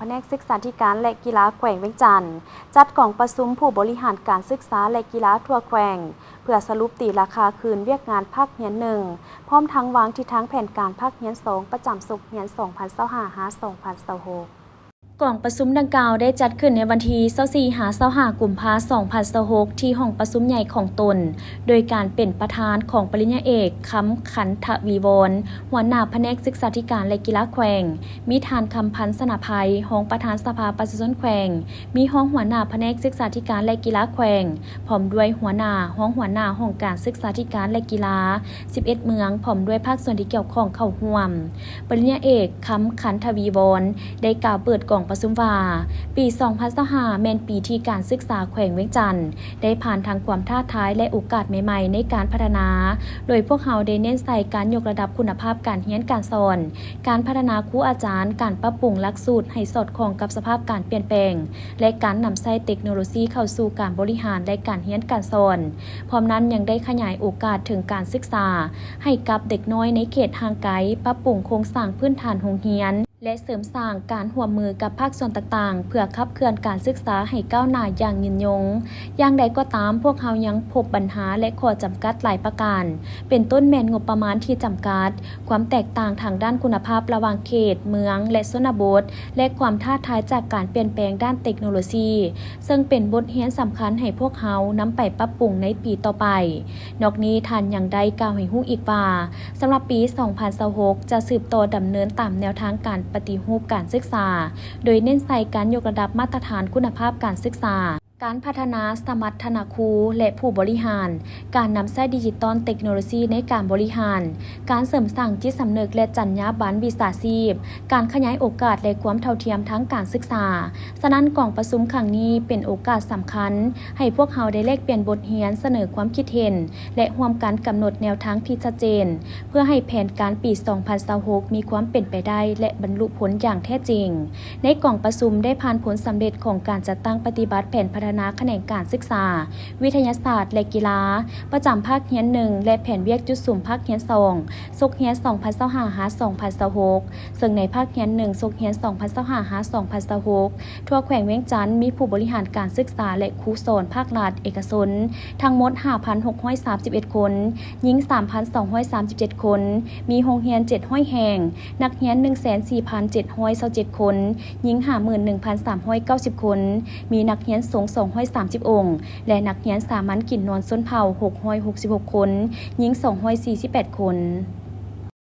ພະແນກສຶກສາທິການ ແລະ ກິລາແຂວງວຽງຈັນ ຈັດກອງປະຊຸມຜູ້ບໍລິຫານການສຶກສາ ແລະ ກິລາທົ່ວແຂວງ ເພື່ອສະຫຼຸບຕີລາຄາຄືນວຽກງານພາກຮຽນໜຶ່ງ ພ້ອມທັງວາງທິດທາງແຜນການພາກຮຽນສອງ ປະຈຳສົກຮຽນສອງພັນຊາວຫ້າ ຫາ ສອງພັນຊາວຫົກ. ກອງປະຊຸມດັ່ງກ່າວໄດ້ຈັດຂຶ້ນໃນວັນທີຊາວສີ່ ຫາ ຊາວຫ້າ ກຸມພາ ສອງພັນຊາວຫົກ ທີ່ຫ້ອງປະຊຸມໃຫຍ່ຂອງຕົນ ໂດຍການເປັນປະທານຂອງປະລິນຍາເອກ ຄຳ ຂັນທະວີວອນ ຫົວໜ້າພະແນກສຶກສາທິການ ແລະ ກິລາແຂວງ, ມີທ່ານ ຄຳພັນ ຊະນະໄພ ຮອງປະທານສະພາປະຊາຊົນແຂວງ, ມີຮອງຫົວໜ້າພະແນກສຶກສາທິການ ແລະ ກິລາແຂວງ ພ້ອມດ້ວຍຫົວໜ້າ, ຮອງຫົວໜ້າຫ້ອງການສຶກສາທິການ ແລະ ກິລາ ສິບເອັດ ເມືອງ ພ້ອມດ້ວຍພາກສ່ວນທີ່ກ່ຽວຂ້ອງເຂົ້າຮ່ວມ. ປະລິນຍາເອກ ຄຳ ຂັນທະວີວອນ ໄດ້ກ່າວເປີດກອງປະຊຸມວ່າ, ປີສອງພັນຊາວຫ້າ ແມ່ນປີທີ່ການສຶກສາແຂວງວຽງຈັນ ໄດ້ຜ່ານທັງຄວາມທ້າທາຍ ແລະ ໂອກາດໃໝ່ໆໃນການພັດທະນາ, ໂດຍພວກເຮົາໄດ້ເນັ້ນໃສ່ການຍົກລະດັບຄຸນນະພາບການຮຽນການສອນ, ການພັດທະນາຄູອາຈານ, ການປັບປຸງຫຼັກສູດໃຫ້ສອດຄ່ອງກັບສະພາບການປ່ຽນແປງ ແລະ ການນຳໃຊ້ເຕັກໂນໂລຊີເຂົ້າສູ່ການບໍລິຫານ ແລະ ການຮຽນການສອນ. ພ້ອມນັ້ນຍັງໄດ້ຂະຫຍາຍໂອກາດເຖິງການສຶກສາໃຫ້ກັບເດັກນ້ອຍໃນເຂດຫ່າງໄກ, ປັບປຸງໂຄງສ້າງພື້ນຖານໂຮງຮຽນ ແລະ ເສີມສ້າງການຮ່ວມມືກັບພາກສ່ວນຕ່າງໆ ເພື່ອຂັບເຄື່ອນການສຶກສາໃຫ້ກ້າວໜ້າຢ່າງຍືນຍົງ. ຢ່າງໃດກໍຕາມ, ພວກເຮົາຍັງພົບບັນຫາ ແລະ ຂໍ້ຈຳກັດຫຼາຍປະການ, ເປັນຕົ້ນແມ່ນງົບປະມານທີ່ຈຳກັດ, ຄວາມແຕກຕ່າງທາງດ້ານຄຸນນະພາບລະຫວ່າງເຂດ, ເມືອງ ແລະ ຊົນນະບົດ ແລະ ຄວາມທ້າທາຍຈາກການປ່ຽນແປງດ້ານເຕັກໂນໂລຊີ, ເຊິ່ງເປັນບົດຮຽນສຳຄັນໃຫ້ພວກເຮົານຳໄປປັບປຸງໃນປີຕໍ່ໄປ. ນອກນີ້ທ່ານຍັງໄດ້ກ່າວໃຫ້ຮູ້ອີກວ່າ, ສຳລັບປີສອງພັນຊາວຫົກ ຈະສືບຕໍ່ດຳເນີນຕາມແນວທາງການປະຕິຮູບການສຶກສາ, ໂດຍເນັ້ນໃສ່ການຍົກລະດັບມາດຕະຖານຄຸນນະພາບການສຶກສາ, ການພັດທະນາສະມັດຖະນະຄູ ແລະ ຜູ້ບໍລິຫານ, ການນຳໃຊ້ດິຈິຕອນເຕັກໂນໂລຊີໃນການບໍລິຫານ, ການເສີມສ້າງຈິດສຳນຶກ ແລະ ຈັນຍາບັນວິຊາຊີບ, ການຂະຫຍາຍໂອກາດ ແລະ ຄວາມເທົ່າທຽມທາງການສຶກສາ. ສະນັ້ນ, ກອງປະຊຸມຄັ້ງນີ້ເປັນໂອກາດສຳຄັນໃຫ້ພວກເຮົາໄດ້ແລກປ່ຽນບົດຮຽນ, ສະເໜີຄວາມຄິດເຫັນ ແລະ ຮ່ວມກັນກຳນົດແນວທາງທີ່ຊັດເຈນ, ເພື່ອໃຫ້ແຜນການປີສອງພັນຊາວຫົກມີຄວາມເປັນໄປໄດ້ ແລະ ບັນລຸຜົນຢ່າງແທ້ຈິງ. ໃນກອງປະຊຸມໄດ້ຜ່ານຜົນສຳເລັດຂອງການຈັດຕັ້ງປະຕິບັດແຜນພັດທະນາຂະແໜງການສຶກສາ, ວິທະຍາສາດ ແລະ ກິລາ ປະຈຳພາກຮຽນໜຶ່ງ ແລະ ແຜນວຽກຈຸດສຸມພາກຮຽນສອງ ສົກຮຽນສອງພັນຊາວຫ້າ ຫາ ສອງພັນຊາວຫົກ ເຊິ່ງໃນພາກຮຽນໜຶ່ງ ສົກຮຽນສອງພັນຊາວຫ້າ ຫາ ສອງພັນຊາວຫົກ ທົ່ວແຂວງວຽງຈັນ ມີຜູ້ບໍລິຫານການສຶກສາ ແລະ ຄູສອນພາກລັດ, ເອກະຊົນ ທັງໝົດຫ້າພັນຫົກຮ້ອຍສາມສິບເອັດຄົນ, ຍິງສາມພັນສອງຮ້ອຍສາມສິບເຈັດຄົນ, ມີໂຮງຮຽນເຈັດຮ້ອຍແຫ່ງ, ນັກຮຽນໜຶ່ງແສນສີ່ພັນເຈັດຮ້ອຍຊາວເຈັດຄົນ, ຍິງຫ້າໝື່ນໜຶ່ງພັນສາມຮ້ອຍເກົ້າສິບຄົນ, ມີນັກຮຽນສົງສອງຮ້ອຍສາມສິບອົງ ແລະ ນັກຮຽນສາມັນກິນນອນຊົນເຜົ່າຫົກຮ້ອຍຫົກສິບຫົກຄົນ, ຍິງສອງຮ້ອຍສີ່ສິບແປດຄົນ.